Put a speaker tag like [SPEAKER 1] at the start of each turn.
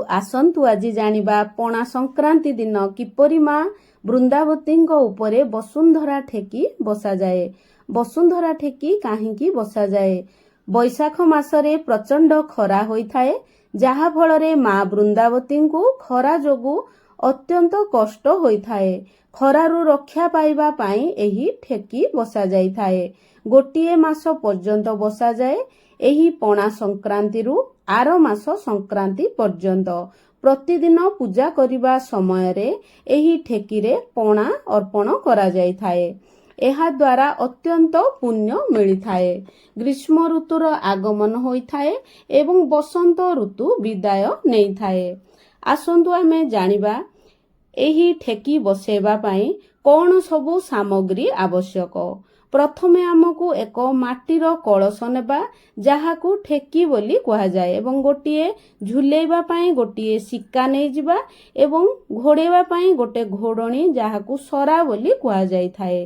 [SPEAKER 1] ଆସନ୍ତୁ ଆଜି ଜାଣିବା ପଣା ସଂକ୍ରାନ୍ତି ଦିନ କିପରି ମା ବୃନ୍ଦାବତୀଙ୍କ ଉପରେ ବସୁନ୍ଧରା ଠେକି ବସାଯାଏ। ବସୁନ୍ଧରା ଠେକି କାହିଁକି ବସାଯାଏ? ବୈଶାଖ ମାସରେ ପ୍ରଚଣ୍ଡ ଖରା ହୋଇଥାଏ, ଯାହାଫଳରେ ମା ବୃନ୍ଦାବତୀଙ୍କୁ ଖରା ଯୋଗୁଁ ଅତ୍ୟନ୍ତ କଷ୍ଟ ହୋଇଥାଏ। ଖରାରୁ ରକ୍ଷା ପାଇବା ପାଇଁ ଏହି ଠେକି ବସାଯାଇଥାଏ। ଗୋଟିଏ ମାସ ପର୍ଯ୍ୟନ୍ତ ବସାଯାଏ। ଏହି ପଣା ସଂକ୍ରାନ୍ତିରୁ ଆର ମାସ ସଂକ୍ରାନ୍ତି ପର୍ଯ୍ୟନ୍ତ ପ୍ରତିଦିନ ପୂଜା କରିବା ସମୟରେ ଏହି ଠେକିରେ ପଣା ଅର୍ପଣ କରାଯାଇଥାଏ। ଏହାଦ୍ୱାରା ଅତ୍ୟନ୍ତ ପୁଣ୍ୟ ମିଳିଥାଏ। ଗ୍ରୀଷ୍ମ ଋତୁର ଆଗମନ ହୋଇଥାଏ ଏବଂ ବସନ୍ତ ଋତୁ ବିଦାୟ ନେଇଥାଏ। ଆସନ୍ତୁ ଆମେ ଜାଣିବା ଏହି ଠେକି ବସେଇବା ପାଇଁ କ'ଣ ସବୁ ସାମଗ୍ରୀ ଆବଶ୍ୟକ। ପ୍ରଥମେ ଆମକୁ ଏକ ମାଟିର କଳସ ନେବା, ଯାହାକୁ ଠେକି ବୋଲି କୁହାଯାଏ, ଏବଂ ଗୋଟିଏ ଝୁଲେଇବା ପାଇଁ ଗୋଟିଏ ଶିକା ନେଇଯିବା ଏବଂ ଘୋଡ଼େଇବା ପାଇଁ ଗୋଟେ ଘୋଡ଼ଣୀ, ଯାହାକୁ ସରା ବୋଲି କୁହାଯାଇଥାଏ।